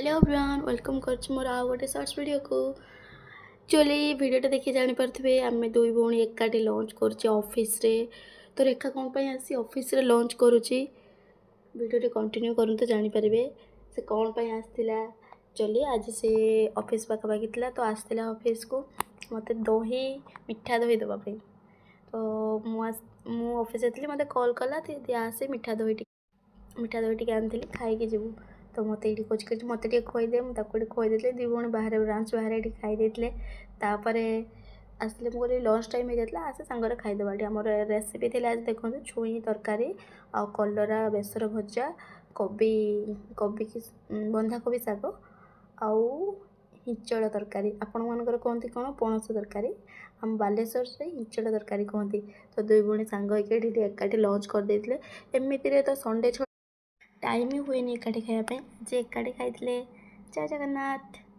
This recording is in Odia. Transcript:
ହ୍ୟାଲୋ ଏଭ୍ରିୱାନ୍, welcome କରୁଛି ମୋର ଆଉ ଗୋଟେ ସର୍ଟସ୍ ଭିଡ଼ିଓକୁ। ଆକ୍ଚୁଆଲି ଭିଡ଼ିଓଟା ଦେଖି ଜାଣିପାରୁଥିବେ, ଆମେ ଦୁଇ ଭଉଣୀ ଏକାଠି ଲଞ୍ଚ କରୁଛେ ଅଫିସରେ। ତ ରେଖା କ'ଣ ପାଇଁ ଆସି ଅଫିସରେ ଲଞ୍ଚ କରୁଛି, ଭିଡ଼ିଓଟି କଣ୍ଟିନ୍ୟୁ କରନ୍ତୁ, ଜାଣିପାରିବେ ସେ କ'ଣ ପାଇଁ ଆସିଥିଲା। ଆକ୍ଚୁଆଲି ଆଜି ସେ ଅଫିସ୍ ପାଖାପାଖି ଥିଲା, ତ ଆସିଥିଲା ଅଫିସକୁ ମୋତେ ଦହି, ମିଠା ଦହି ଦେବା ପାଇଁ। ତ ମୁଁ ଅଫିସରେ ଥିଲି, ମୋତେ କଲ୍ କଲା, ଦିଦି ଆସେ, ମିଠା ଦହି ଟିକେ ଆଣିଥିଲି, ଖାଇକି ଯିବୁ। ତ ମୋତେ ଏଇଠି କହୁଛି କହୁଛି ମୋତେ ଟିକେ ଖୁଆଇଦେ। ମୁଁ ତାକୁ ଏଠି ଖୁଆଇ ଦେଇଥିଲି। ଦୁଇ ଭଉଣୀ ବାହାରେ, ବ୍ରାଞ୍ଚ ବାହାରେ ଏଠି ଖାଇ ଦେଇଥିଲେ। ତାପରେ ଆସିଲେ, ମୁଁ କହିଲି ଲଞ୍ଚ ଟାଇମ୍ ହେଇଯାଇଥିଲା, ଆସେ ସାଙ୍ଗରେ ଖାଇଦେବା। ଏଠି ଆମର ରେସିପି ଥିଲା ଆଜି, ଦେଖନ୍ତୁ, ଛୁଇଁ ତରକାରୀ ଆଉ କଲରା ବେସର ଭଜା, କୋବି କୋବିକି ବନ୍ଧାକୋବି ଶାଗ ଆଉ ଇଞ୍ଚଡ଼ ତରକାରୀ। ଆପଣମାନଙ୍କର କୁହନ୍ତି କ'ଣ ପଣସ ତରକାରୀ, ଆମ ବାଲେଶ୍ୱରରେ ଇଞ୍ଚଡ଼ ତରକାରୀ କୁହନ୍ତି। ତ ଦୁଇ ଭଉଣୀ ସାଙ୍ଗ ହେଇକି ଏଠି ଏକାଠି ଲଞ୍ଚ କରିଦେଇଥିଲେ। ଏମିତିରେ ତ ସଣ୍ଡେ ଟାଇମ୍ ହୁଏନି ଏକାଠି ଖାଇବା ପାଇଁ, ଯେ ଏକାଠି ଖାଇଥିଲେ। ଜୟ ଜଗନ୍ନାଥ।